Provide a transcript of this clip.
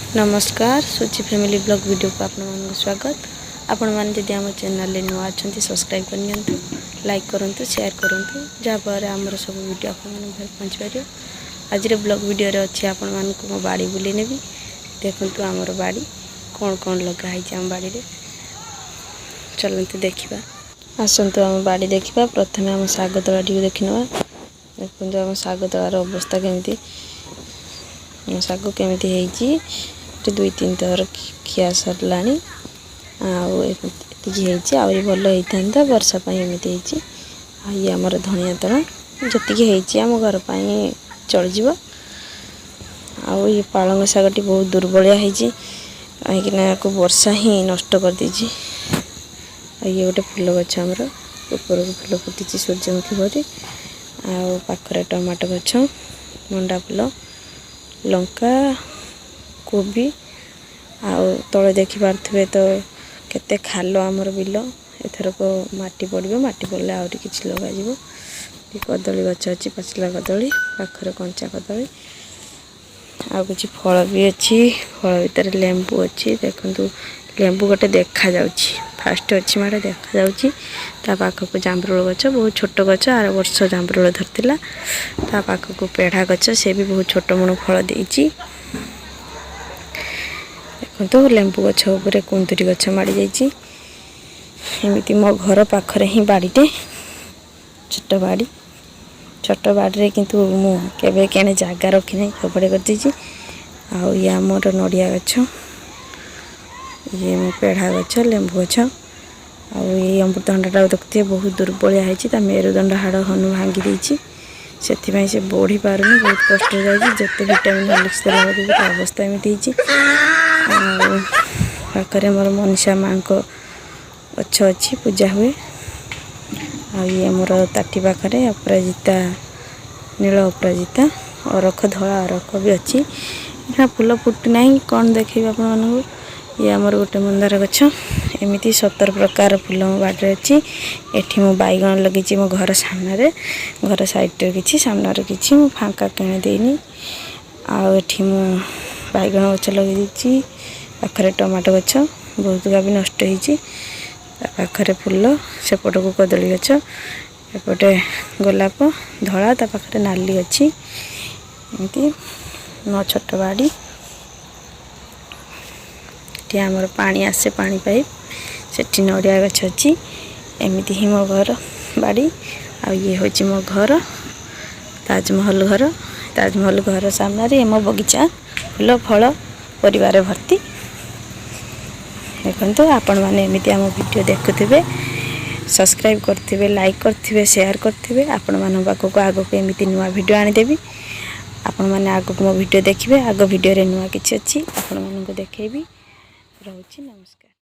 ନମସ୍କାର, Suchi family blog ଭିଡ଼ିଓକୁ ଆପଣମାନଙ୍କୁ ସ୍ୱାଗତ। ଆପଣମାନେ ଯଦି ଆମ ଚ୍ୟାନେଲରେ ନୂଆ ଅଛନ୍ତି, ସବସ୍କ୍ରାଇବ୍ କରିନିଅନ୍ତୁ, ଲାଇକ୍ କରନ୍ତୁ, ସେୟାର କରନ୍ତୁ, ଯାହାଫଳରେ ଆମର ସବୁ ଭିଡ଼ିଓ ଆପଣମାନଙ୍କ ଘରେ ପହଞ୍ଚିପାରିବ। ଆଜିର ବ୍ଲଗ୍ ଭିଡ଼ିଓରେ ଅଛି, ଆପଣମାନଙ୍କୁ ମୋ ବାଡ଼ି ବୁଲେଇ ନେବି। ଦେଖନ୍ତୁ, ଆମର ବାଡ଼ି କ'ଣ କ'ଣ ଲଗା ହେଇଛି ଆମ ବାଡ଼ିରେ। ଚାଲନ୍ତୁ ଦେଖିବା। ଆସନ୍ତୁ, ଆମ ବାଡ଼ି ଦେଖିବା। ପ୍ରଥମେ ଆମ ଶାଗ ତଳାଟିକୁ ଦେଖିନେବା। ଦେଖନ୍ତୁ, ଆମ ଶାଗ ତଳାର ଅବସ୍ଥା କେମିତି, ଶାଗ କେମିତି ହେଇଛି। ଏଠି ଦୁଇ ତିନି ଥର ଖିଆ ସରିଲାଣି ଆଉ ଏତିକି ହେଇଛି। ଆହୁରି ଭଲ ହେଇଥାନ୍ତା, ବର୍ଷା ପାଇଁ ଏମିତି ହେଇଛି। ଆଉ ଇଏ ଆମର ଧନିଆ ତଳା। ଯେତିକି ହେଇଛି, ଆମ ଘର ପାଇଁ ଚଳିଯିବ। ଆଉ ଇଏ ପାଳଙ୍ଗ ଶାଗଟି ବହୁତ ଦୁର୍ବଳିଆ ହେଇଛି, କାହିଁକିନା ୟାକୁ ବର୍ଷା ହିଁ ନଷ୍ଟ କରିଦେଇଛି। ଆଉ ଇଏ ଗୋଟେ ଫୁଲ ଗଛ ଆମର, ଉପରକୁ ଫୁଲ ଫୁଟିଛି ସୂର୍ଯ୍ୟମୁଖୀ ପରି। ଆଉ ପାଖରେ ଟମାଟୋ ଗଛ, ମଣ୍ଡା ଫୁଲ, ଲଙ୍କା, କୋବି। ଆଉ ତଳେ ଦେଖିପାରୁଥିବେ ତ କେତେ ଖାଲ ଆମର ବିଲ। ଏଥରକ ମାଟି ପଡ଼ିବ। ମାଟି ପଡ଼ିଲେ ଆହୁରି କିଛି ଲଗାଯିବ। କଦଳୀ ଗଛ ଅଛି, ପାଚିଲା କଦଳୀ, ପାଖରେ କଞ୍ଚା କଦଳୀ। ଆଉ କିଛି ଫଳ ବି ଅଛି। ଫଳ ଭିତରେ ଲେମ୍ବୁ ଅଛି। ଦେଖନ୍ତୁ, ଲେମ୍ବୁ ଗୋଟେ ଦେଖାଯାଉଛି, ଫାଷ୍ଟ ଅଛି ମାଡ଼େ ଦେଖାଯାଉଛି। ତା ପାଖକୁ ଜାମ୍ବୁରୋଳ ଗଛ, ବହୁତ ଛୋଟ ଗଛ, ଆର ବର୍ଷ ଜାମ୍ବୁରୋଳ ଧରିଥିଲା। ତା ପାଖକୁ ପେଢ଼ା ଗଛ, ସେ ବି ବହୁତ ଛୋଟ ମଣ ଫଳ ଦେଇଛି। ଦେଖନ୍ତୁ, ଲେମ୍ବୁ ଗଛ ଉପରେ କୁନ୍ଦୁରି ଗଛ ମାଡ଼ି ଯାଇଛି। ଏମିତି ମୋ ଘର ପାଖରେ ହିଁ ବାଡ଼ିଟେ, ଛୋଟ ବାଡ଼ି। ଛୋଟ ବାଡ଼ିରେ କିନ୍ତୁ ମୁଁ କେବେ କେଣେ ଜାଗା ରଖିନାହିଁ, ସବୁଆଡ଼େ କରିଦେଇଛି। ଆଉ ଇଏ ଆମର ନଡ଼ିଆ ଗଛ, ଇଏ ମୋ ପେଢ଼ା ଗଛ, ଲେମ୍ବୁ ଗଛ। ଆଉ ଏଇ ଅମୃତଭଣ୍ଡାଟାକୁ ଦେଖୁଥିବେ, ବହୁତ ଦୁର୍ବଳିଆ ହେଇଛି। ତା ମେରୁଦଣ୍ଡ ହାଡ଼ ହନୁ ଭାଙ୍ଗି ଦେଇଛି, ସେଥିପାଇଁ ସେ ବଢ଼ି ପାରୁନି, ବହୁତ କଷ୍ଟରେ ଯାଇଛି। ଯେତେ ଭିଟାମିନ୍, ହର୍ଲିକ୍ସ ଦେଲା ବେଳକୁ ବି ତା ଅବସ୍ଥା ଏମିତି ହେଇଛି। ଆଉ ପାଖରେ ମୋର ମନୀଷା ମାଙ୍କ ଗଛ ଅଛି, ପୂଜା ହୁଏ। ଆଉ ଇଏ ମୋର ତାଟି ପାଖରେ ଅପରାଜିତା, ନୀଳ ଅପରାଜିତା, ଅରଖ, ଧଳା ଅରଖ ବି ଅଛି। ଏଇଟା ଫୁଲ ଫୁଟି ନାହିଁ, କ'ଣ ଦେଖେଇବି ଆପଣମାନଙ୍କୁ? ଇଏ ଆମର ଗୋଟେ ମନ୍ଦାର ଗଛ। ଏମିତି 17 ପ୍ରକାର ଫୁଲ ମୋ ବାଡ଼ିରେ ଅଛି। ଏଠି ମୁଁ ବାଇଗଣ ଲଗେଇଛି ମୋ ଘର ସାମ୍ନାରେ। ଘର ସାଇଡ଼୍ରେ କିଛି, ସାମ୍ନାରେ କିଛି, ମୁଁ ଫାଙ୍କା କିଣି ଦେଇନି। ଆଉ ଏଠି ମୁଁ ବାଇଗଣ ଗଛ ଲଗେଇ ଦେଇଛି। ପାଖରେ ଟମାଟୋ ଗଛ, ବହୁତ ବି ନଷ୍ଟ ହେଇଛି। ତା ପାଖରେ ଫୁଲ, ସେପଟକୁ କଦଳୀ ଗଛ, ଏପଟେ ଗୋଲାପ ଧଳା, ତା ପାଖରେ ନାଲି ଅଛି। ଏମିତି ମୋ ଛୋଟ ବାଡ଼ି। ଏଠି ଆମର ପାଣି ଆସେ, ପାଣି ପାଇପ୍। ସେଠି ନଡ଼ିଆ ଗଛ ଅଛି। ଏମିତି ହିଁ ମୋ ଘର ବାଡ଼ି। ଆଉ ଇଏ ହେଉଛି ମୋ ଘର, ତାଜମହଲ ଘର। ତାଜମହଲ ଘର ସାମ୍ନାରେ ମୋ ବଗିଚା, ଫୁଲ, ଫଳ, ପରିବାରେ ଭର୍ତ୍ତି। ଦେଖନ୍ତୁ, ଆପଣମାନେ ଏମିତି ଆମ ଭିଡ଼ିଓ ଦେଖୁଥିବେ, ସବସ୍କ୍ରାଇବ୍ କରିଥିବେ, ଲାଇକ୍ କରିଥିବେ, ସେୟାର କରିଥିବେ। ଆପଣମାନଙ୍କ ପାଖକୁ ଆଗକୁ ଏମିତି ନୂଆ ଭିଡ଼ିଓ ଆଣିଦେବି। ଆପଣମାନେ ଆଗକୁ ମୋ ଭିଡ଼ିଓ ଦେଖିବେ। ଆଗ ଭିଡ଼ିଓରେ ନୂଆ କିଛି ଅଛି, ଆପଣମାନଙ୍କୁ ଦେଖେଇବି। ରହୁଛି, ନମସ୍କାର।